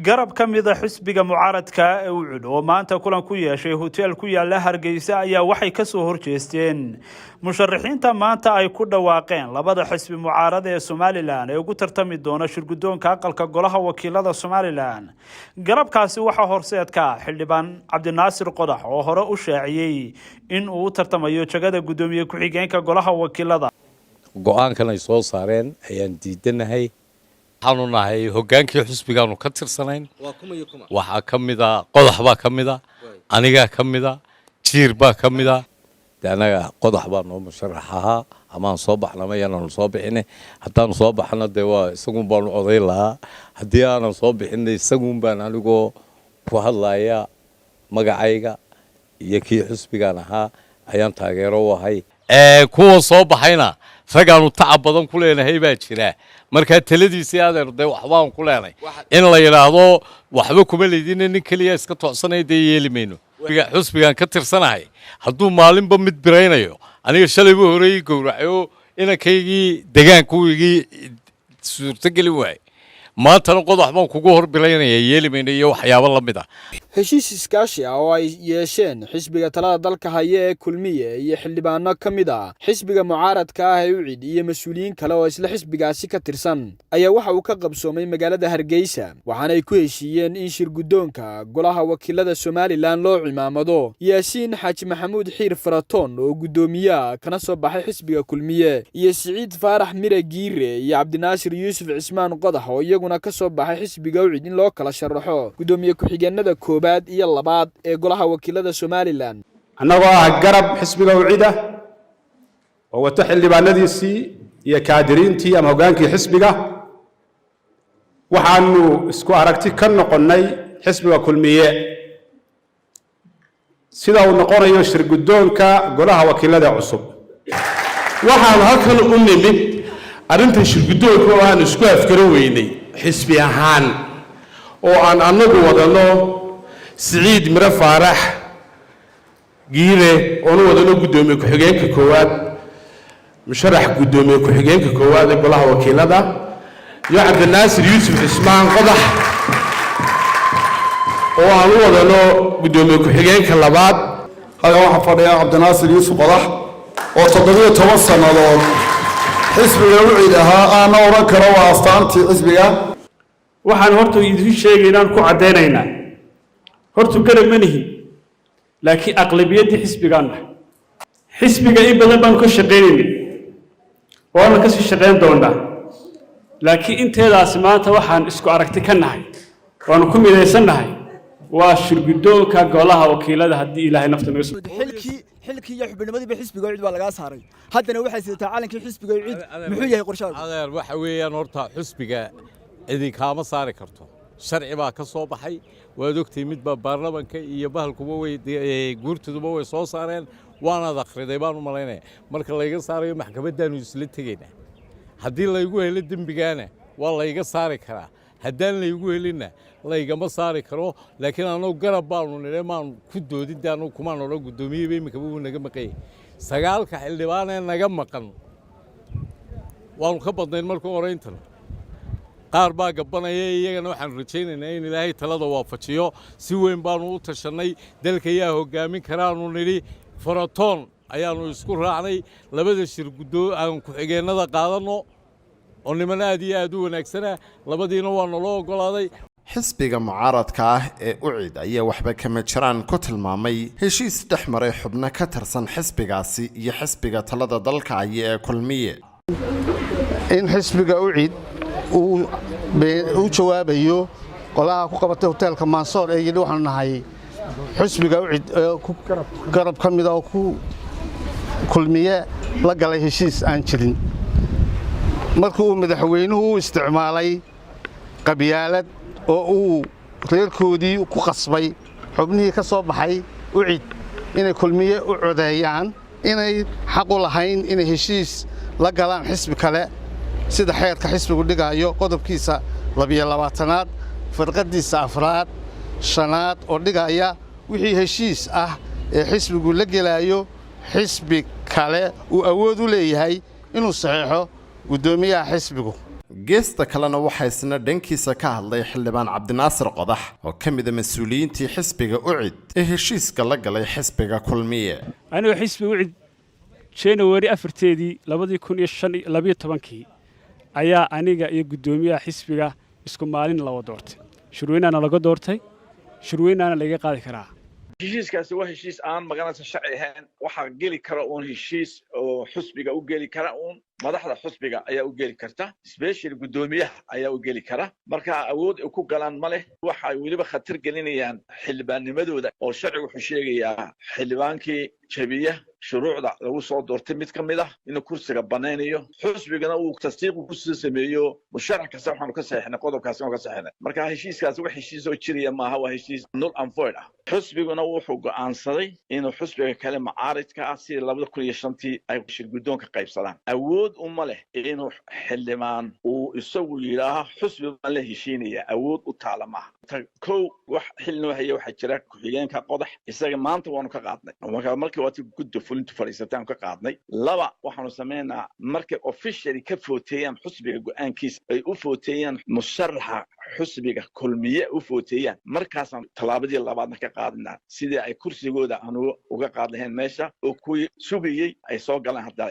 Garab ka mida xisbiga mucaaradka ee UCID oo maanta kulan ku yeeshay hoteel ku yaala Hargeysa ayaa waxay kasoo horjeesteen musharaxiinta maanta ay ku dhawaaqeen labada xisbi mucaarada ee Somaliland ee ugu tartami doona shirgudoonka aqalka golaha wakiilada Somaliland. Garabkaasi waxaa horseedka xildhibaan Cabdinaasir Qodax oo hore u shaaciyey in uu u tartamayo jagada guddoomiye ku-xigeenka golaha wakiilada. Go-aankan ay soo saareen ayaan diidanahay. Waxaanu nahay hoggaankii xisbigaanu ka tirsanayn. Waxaa ka mida Qodax baa ka mida, anigaa ka mida, Jiir baa ka mida. De annaga Qodax baa noo musharax ahaa. Amaan soo baxna ma yaanaanu soo bixine. Haddaanu soo baxno, dee waa isagun baanu odayn lahaa. Haddii aanan soo bixinna, isagun baan anigoo ku hadlaya magacayga iyo kii xisbigaan ahaa ayaan taageero u ahay. Kuwa soo baxayna ragaanu tacab badan ku leenahay baa jira. Markaa taladiisii, adeer, dee waxbaan ku leenay. In la yidhaahdo waxba kuma leydina, nin keliya iska tocsanaya, dee yeeli mayno. Xusbigaan ka tirsanahay hadduu maalinba mid biraynayo, aniga shalayba horeeyey gowracay oo inankaygii degaankuwigii suurtogeli waayey, maantana Qodax baan kugu hor biraynaya, yeeli mayno iyo waxyaabo la mid ah. Heshiis iskaashi ah oo ay yeesheen xisbiga talada dalka haya ee Kulmiye iyo xildhibaano ka mid ah xisbiga mucaaradka ah ee UCID iyo mas-uuliyiin kale oo isla xisbigaasi ka tirsan ayaa waxa uu ka qabsoomay magaalada Hargeysa. Waxaana ay ku heshiiyeen in shir guddoonka golaha wakiilada Somaliland loo cimaamado Yaasiin Xaaji Maxamuud Xiir Faratoon oo guddoomiyaha kana soo baxay xisbiga Kulmiye, iyo Siciid Faarax Mire Giire iyo Cabdinaasir Yuusuf Cismaan Qodax oo iyaguna ka soo baxay xisbiga UCID in loo kala sharaxo guddoomiye ku-xigeenada koowaad iyo labaad ee golaha wakiilada Somaliland. Annagoo ah garab xisbiga UCID-a oo wato xildhibaanadiisii iyo kaadiriintii ama hoggaankii xisbiga, waxaanu isku aragti ka noqonnay xisbiga Kulmiye sida uu noqonayo shirguddoonka golaha wakiilada cusub. Waxaanu halkan u nimid arrinta shirguddoonka oo aan isku afgaran weynay xisbi ahaan, oo aan annagu wadanno Siciid Miro Faarax Giire, oonu wadano guddoomiye ku-xigeenka koowaad, musharax guddoomiye ku-xigeenka koowaad ee golaha wakiilada, iyo Cabdinaasir Yuusuf Cismaan Qodax oo aan u wadano guddoomiye ku-xigeenka labaad. Halkan waxaa fadhiya Cabdinaasir Yuusuf Qodax oo 17 sannadood xisbiga UCID ahaa, aana odhan karo waa astaantii xisbiga. Waxaan horta idin sheegaynaan ku caddaynaynaa, hortu garab ma nihin, laakiin aqlabiyaddii xisbigaan nahay. Xisbiga in badan baanu ka shaqaynaynay, waana kasii shaqayn doonaa, laakiin inteedaasi maanta waxaan isku aragti ka nahay, waanu ku midaysan nahay, waa shirguddoonka golaha wakiilada, haddii Ilaahay nafta naga soo Xilkii iyo xubinimadiiba xisbiga UCID baa lagaa saaray. Haddana waxay sidataa calankii xisbiga UCID. Muxuu yahay qorshahaagu? Adeer, waxa weeyaan, horta xusbiga cidi kaama saari karto. Sharci baa ka soo baxay, waad ogtay. Mid baa baarlamanka iyo bahalkuba way, guurtuduba way soo saareen, waanaad akhriday baan u malaynaya. Marka layga saarayo, maxkamaddaanu isla tegaynaa. Haddii laygu helo dembigaana, waa layga saari karaa. Haddaan laygu helinna, laygama saari karo. Laakiin annagu garab baanu nidhe, maanu ku doodin de. Annagu kumaan odhan guddoomiyeba. Iminkaba wuu naga maqanyay. Sagaalka xildhibaan ee naga maqan waanu ka badnayn marka hore. Intan qaar baa gabbanaya, iyagana waxaanu rajaynaynaa in Ilaahay talada waafajiyo. Si weyn baanu u tashannay. Dalka yaa hoggaamin karaanu nidhi, Faratoon ayaannu isku raacnay. Labada shir guddoo aan ku-xigeennada qaadanno oo niman aad iyo aad u wanaagsana, labadiina waa naloo oggolaaday. Xisbiga mucaaradka ah ee UCID ayaa waxba kama jiraan ku tilmaamay heshiis dhex maray xubno ka tirsan xisbigaasi iyo xisbiga talada dalka haya ee Kulmiye. In xisbiga UCID uu u jawaabayo qolaha ku qabatay hoteelka Mansoor ee yidhi waxaanu nahay xisbiga UCID ee garab ka mida oo ku Kulmiye la galay heshiis aan jirin, markii uu madaxweynuhu u isticmaalay qabyaalad oo uu reerkoodii ku qasbay xubnihii ka soo baxay UCID inay Kulmiye u codeeyaan, inay xaq u lahayn inay heshiis la galaan xisbi kale, sida xeerka xisbigu dhigaayo qodobkiisa 22aad farqadiisa afraad, shanaad, oo dhigaya wixii heshiis ah ee xisbigu la gelaayo xisbi kale uu awood u leeyahay inuu saxeexo guddoomiyaha xisbigu. Geesta kalena waxaa isna dhankiisa ka hadlay xildhibaan Cabdinaasir Qodax oo ka mida mas-uuliyiintii xisbiga UCID ee heshiiska la galay xisbiga Kulmiye. Aniga xisbiga UCID January 4-teedii 2012-kii ayaa aniga iyo guddoomiyaha xisbiga isku maalin lawa doortay. Shirweynaana laga doortay, shirweynaana laga qaadi karaa. Heshiiskaasi waa heshiis aan maganaysa sharci ahayn. Waxaa geli kara uun heshiis oo xusbiga u geli kara uun madaxda xusbiga ayaa u geli karta, special guddoomiyaha ayaa u geli kara. Marka awood ay ku galaan ma leh. Waxa ay weliba khatar gelinayaan xildhibaannimadooda, oo sharcigu wuxuu sheegayaa xildhibaankii jabiya shuruucda lagu soo doortay mid ka mid ah inuu kursiga banaynayo, xusbigana uu tasdiiqu kusoo sameeyo. Musharax kasta waxaanu ka saxeexnay qodobkaasi, waanu ka saxeexnay. Marka heshiiskaasi wax heshiis oo jiraya maaha, waa heshiis null and void ah. Xusbiguna wuxuu go'aansaday inuu xusbiga kale macaaridka ah sidii 2005-tii ay shirguddoonka qaybsadaan. Awood uma leh inuu xildhibaan uu isagu yidhaaho xusbi baan la heshiinaya, awood u taala maaha. Kow, wax xil noo haya waxaa jira ku-xigeenka Qodax, isaga maanta waanu ka qaadnay. Marka markii waati gudda fulintu fadhiisataan ka qaadnay. Laba, waxaanu samaynaa markay officially ka footeeyaan xusbiga go'aankiisa, ay u footeeyaan musharaxa xusbiga Kulmiye u footeeyaan, markaasaan tallaabadii labaadna ka qaadinaa sidii ay kursigooda aanu uga qaad lahayn meesha oo kuwii sugayey ay soo galaan haddana.